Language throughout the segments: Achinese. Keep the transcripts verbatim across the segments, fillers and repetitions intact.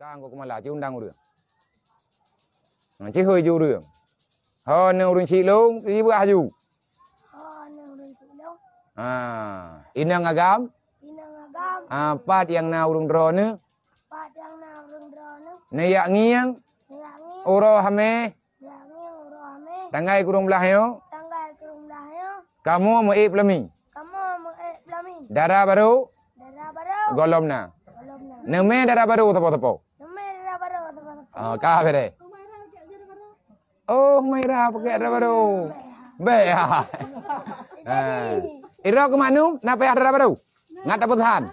Tang kok keumala, ci undang ureuëng. Nah, ci hôi ju ureuëng. Ho, neu ureuëng cilong, ci beuah ju. Ha, inong agam. Inong agam. Ha, pat nyang na ureuëng droeneuh. Pat nyang na ureuëng droeneuh. Neuyak ngieng. Neuyak ngieng. Uroe hameh. Neuyak ngieng uroe hameh. Tanggai kureueng blaih nyoe. Tanggai kureueng blaih nyoe. Kamoe meuék peulami. Kamoe meuék peulami. Dara barô. Dara barô. Gohlom na. Gohlom na. Neumè dara barô sapo-sapo. Neumè dara barô sapo-sapo. Ah, ka bereh. Oh, Humaira pakai dara barô. Bèk ya. Ah. Iro keu maknum na payah dara barô. Ngat tapeusahan.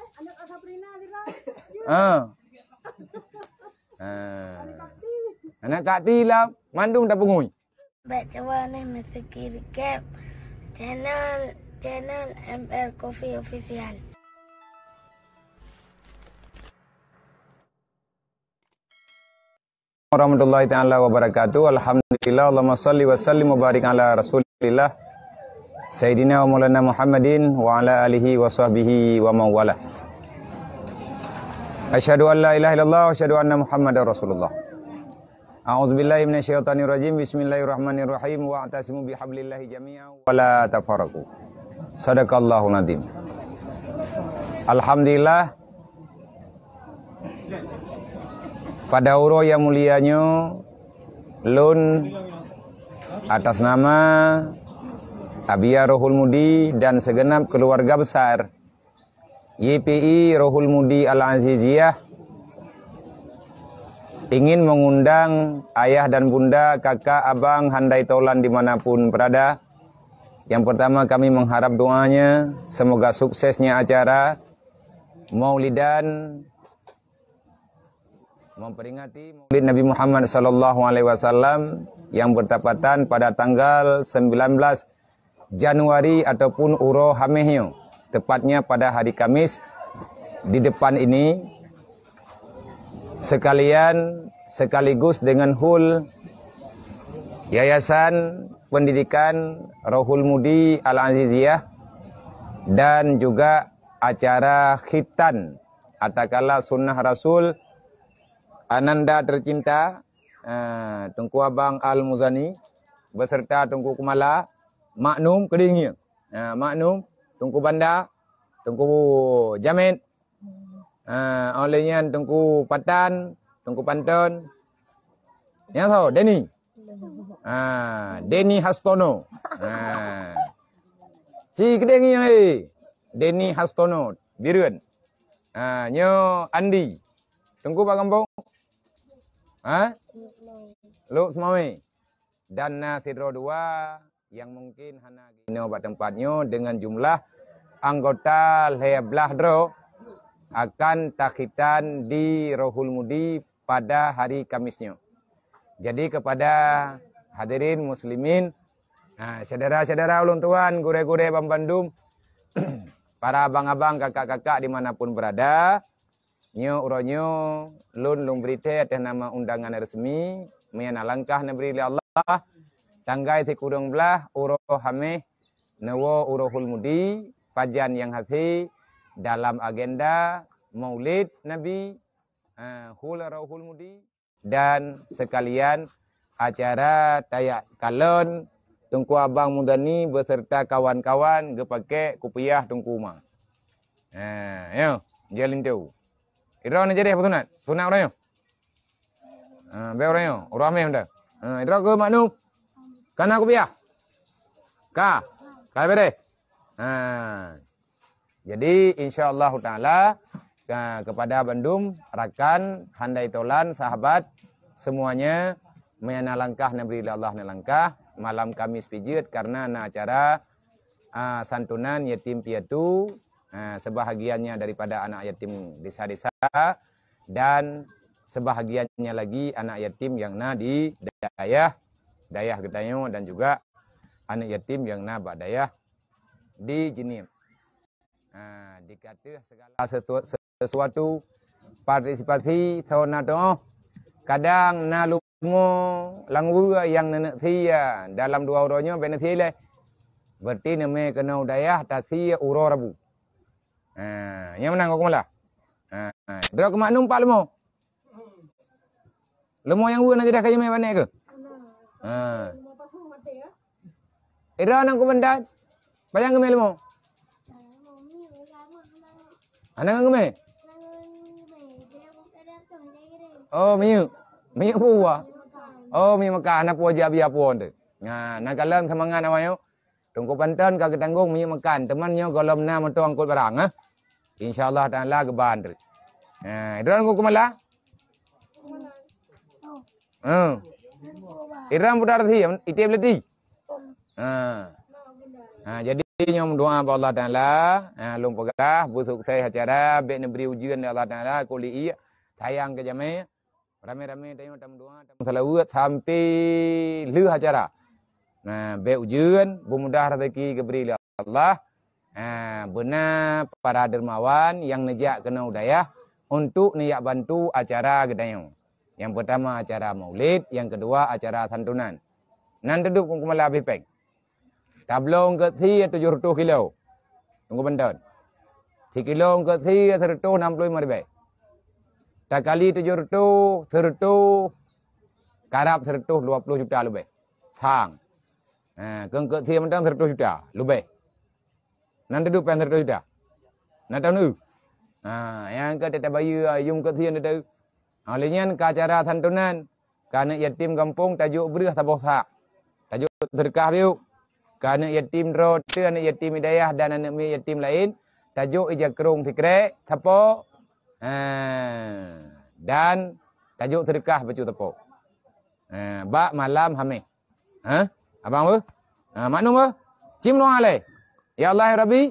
Ah. Ah. Anak Kak Ti lah mandum tapungui. Bèk cuba neh meusikir kep channel, channel M L Coffee Official. Warahmatullahi taala wabarakatuh. Alhamdulillah, Allahumma salli wa sallim wa barik ala Rasulillah Sayyidina wa Maulana Muhammadin wa ala alihi wa sahbihi wa mawala. Asyhadu an la ilaha illallah wa asyhadu anna Muhammadar Rasulullah. A'udzubillahi minasyaitonirrajim. Bismillahirrahmanirrahim. Wa'tasimu bihablillahi jami'a wa la tafarraqu. Sadaqallahul azim. Alhamdulillah. Pada uroe nyang mulia nyoe, lôn atas nama Abia Rohul Mudi dan segenap keluarga besar Y P I Rohul Mudi Al-Aziziyah ingin mengundang ayah dan bunda, kakak, abang, handai tolan di mana pun berada. Yang pertama kami mengharap doanya, semoga suksesnya acara Maulidan memperingati Maulid Nabi Muhammad sallallahu alaihi wasallam yang bertepatan pada tanggal sembilan belas Januari ataupun uroe Hameh nyoe, tepatnya pada hari Kamis di depan ini, sekalian sekaligus dengan hul Yayasan Pendidikan Rohul Mudi Al-Aziziyah dan juga acara khitan atakala sunnah Rasul Ananda tercinta, eh, Teungku Abang Al-Muzani beserta Teungku Kumala, maknum keudeh ngieng. Eh, maknum, Teungku Banda, Teungku Jamet, eh, óh lheueh nyan Teungku Patan, Teungku Panton. Nyang soe? Denny. Ah, Denny Hastono. Ah. Ci keudeh ngieng, eh. Denny Hastono, Bireuen. Ah, nyoe Andi. Teungku bak gampông? Ha? Luk Seumawe. Dan na sidroe dua nyang mungkin hana inoe bak teumpat nyoe, dengan jumlah anggota lhèe blaih droe akan takhitan di Rohul Mudi pada hari Kamis nyoe. Jadi kepada hadirin muslimin, ha, syedara-syedara ulôn tuan, gurèe-gurèe banmandum, para abang-abang, kakak-kakak di mana pun berada, nyoe uroe nyoe lôn, lôn bri thèe ateueh nama undangan resmi, meunan langkah neubri lé Allah, tanggai sikureueng blaih uroe Hameh neuwoe u Rohul Mudi, pajan nyang hase dalam agenda Maulid Nabi, eh, hula Rohul Mudi. Dan sekalian acara tayak kalon Teungku Abang Mudani beserta kawan-kawan geupakèk kupiah Teungku Uma. Ha, nyoe, jeuet linto. Droeneuh jadi apa sunat? Sunat uroe nyoe. Ha, bèk uroe nyoe, uroe Hameh dah. Ha, droe keu maknum. Kana kupiah? Ka. Ka beres. Ha. Jadi, insya Allah taala, ka-, kepada bandum rakan, handai tolan, sahabat, semuanya, meunan langkah neubri lé Allah nyan langkah, malam Kamis pih jeuet karena na acara, ah, santunan yatim piatu, ah, sebahagiannya daripada anak yatim desa-desa dan sebahagiannya lagi anak yatim yang na di dayah, dayah geutanyoe dan juga anak yatim yang na bak dayah di Jeunieb. Ha, di ateueh segala sesu-, sesuatu partisipasi soe na teuh, kadang na lumoe langweue nyang neuneuk sie dalam dua uroe nyoe bèk neusie lé. Berarti neumè keunoe dayah tasie uroe Rabu. Ha, nyang meunan kok keumalah. Ha, ha. Droe keu maknum pat lumoe. Leumo nyang weueh na jadah ka jimé bak nèk keuh? Ha. Ira nang kubentat. Panyang geumé leumo? Hana geumé? Oh, minyeuk. Minyeuk peue? Oh, minyeuk Mekah, hana peue jak biya phon teuh. Nah, na kalon seumangat awak nyoe. Teungku Panton ka geutanggong minyeuk makan, teuma nyoe gohlom na moto angkot barang, eh. Insya Allah Taala geuban teuh. Nah, droeneuh Teungku Kumala? Hmm. Iram putar thi, itém leti. Ha. Ha, jadi nyoe meudoa bak Allah Taala, ha, lôn peugah beusukses acara, bèk neubri ujeuen lé Allah Taala, keu li ié, sayang keu jamé. Ramé-ramé tanyoe tameudoa, tameusalaweuet sampai lheueh acara. Nah, bèk ujeuen, beumudah rezeki geubri lé Allah. Ha, beuna para dermawan nyang neujak keunoe u dayah untuk neujak bantu acara geutanyoe. Nyang peutama acara maulid, nyang keudua acara santunan. Nan teudeup keu kumala abéh péng. Tabloe eungkôt sie tujoh reutôh kilo. Teungku Panton. Sikilo eungkôt sie sireutôh nam ploh limong ribèe. Takali tujoh reutôh, sireutôh, karab sireutôh dua ploh juta leubeh. Sang. Ha, keu eungkôt sie mantong sireutôh juta leubeh. Nan teudeup péng sireutôh juta. Nan taneuk. Ha, nyang ka teubayeue yum eungkôt sie teuh. Ha, lé nyan ka acara santunan. Keu aneuk yatim gampông tajok breueh saboh sak. Tajok seudeukah biôk. Keu aneuk yatim droe teuh, aneuk yatim hidayah dan aneuk miet yatim laén, tajok ija krông sikrék, sapo. Ha, dan tajok seudeukah bacut sapo. Ha, bak malam Hamèh. Ha? Abang beuh? Ha, maknum beuh? Cim doa lé. Ya Allah ya Rabbi.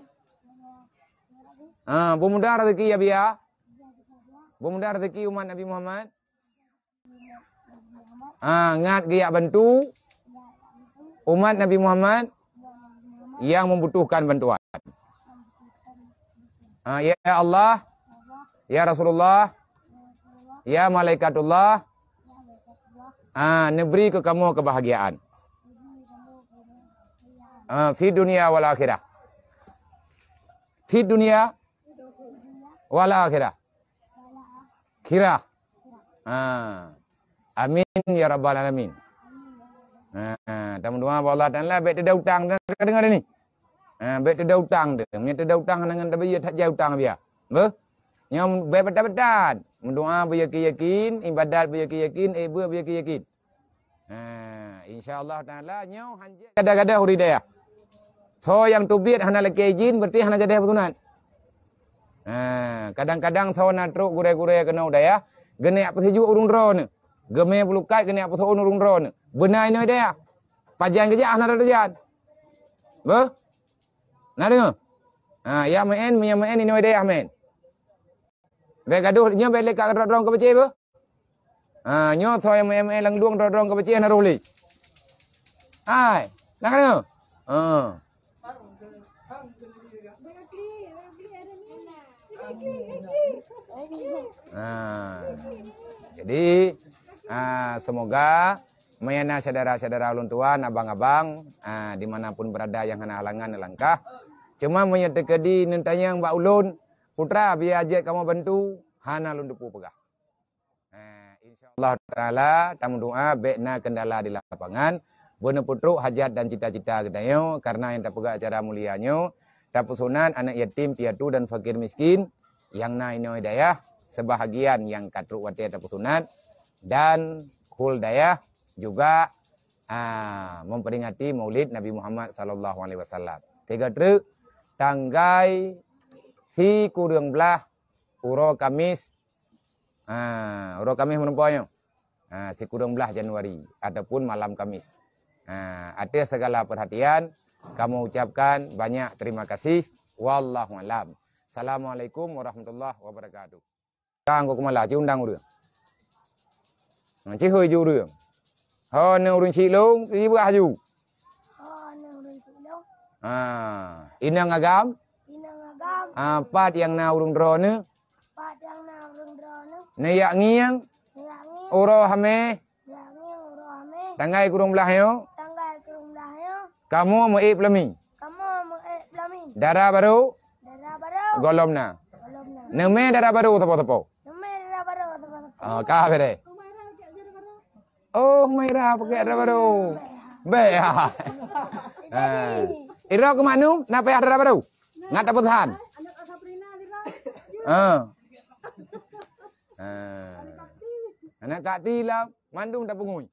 Ha, beumudah rezeki ya biya. Beumudah rezeki umat Nabi Muhammad. Ha, ngat geujak bantu umat Nabi Muhammad yang membutuhkan bantuan. Ha, ya Allah, ya Rasulullah, ya malaikatullah, ha, neubri keu kamoe keubahgiaan. Ha, fi dunya wal akhirah. Fi dunya wal akhirah. Khirah. Ha. Amin ya rabbal alamin. Ha, tameudoa bak Allah Taala bèk teuda utang, ka deungoe ni. Ha, bèk teuda utang teuh. Meunyo teuda utang hana ngon tabayeue, that jai utang biya. Beuh? Nyoe bèk batat-batat. Meudoa beuyakin-yakin, ibadat beuyakin-yakin, ék beuet beuyakin-yakin. Ha, insya Allah Taala nyoe hanjeuet gada-gada ureueng dayah. Soe nyang teubiet hana lakèe izin, berarti hana jadeh peusunat. Ha, kadang-kadang soe na trok gurèe-gurèe keunoe u dayah, geuneuk peusijuek ureueng droeneuh. Geumè peulukat geuneuk peuseuôn ureueng droeneuh. Beuna inoe dayah. Pajan geujak hana teujan. Beuh? Na deungoe? Ha, ya meu'en, meunyo meu'en inoe dayah meu'en. Bèk gadoh nyoe bèk lé ka droe-droe keu peucé beuh. Ha, nyoe soe nyang meu'en-meu'en lam luwang droe-droe keu peucé hana roh lé. Hai, na ka deungoe? Ha. Ha. Jadi, ha, semoga meuyana syedara-syedara ulôn tuan, abang-abang, ha, di mana pun berada nyang hana halangan neulangkah. Cuma meunyo teukeudi neutanyong bak ulôn, Putra, biya jeuet kamoe bantu, hana lôn teupeu peugah. Eh, insya Allah Taala, tameudoa bèk na kendala di lapangan, beuneupeutrok hajat dan cita-cita geutanyoe, karena nyang tapeugah acara mulia nyoe, tapeusunat aneuk yatim, piatu dan fakir miskin, nyang na inoe dayah, sebahagian nyang ka trok watèe tapeusunat, dan kul dayah juga, ah, memperingati Maulid Nabi Muhammad sallallahu alaihi wasallam. Tiga truk, tanggai sikureueng blaih uroe Kamis, ha, uroe Kamis meureumpok nyoe, ha, sikureueng blaih Januari ataupun malam Kamis. Ha, atas segala perhatian, kamoe ucapkan banyak terima kasih. Wallahu alam. Assalamualaikum warahmatullahi wabarakatuh. Kang kok kumala, ci undang ureueng. Ha, ci hôi ju ureueng. Ho, neu ureueng Cilong, ci beurah ju. Ho, neu ureueng Cilong. Ha, inong agam? Inong agam. Ha, pat nyang na ureueng droeneuh? Pat nyang na ureueng droeneuh? Neuyak ngieng? Neuyak ngieng. Uroe Hamèh? Neuyak ngieng uroe Hamèh. Tanggai kureueng blaih nyoe? Tanggai kureueng blaih nyoe. Kamoe meuék peulami. Kamoe meuék peulami. Dara barô? Dara barô. Gohlom na. Gohlom na. Neumè dara barô sapo-sapo? Neumè dara barô sapo-sapo? Ah, ka bereh. Oh, Maira pakai dara baru. Bèk ya. Ha. Iro keu mandum na payah dara baru. Ngat tapeusahan. Ha. Ha. Aneuk Kak Ti lah mandum tapeungui.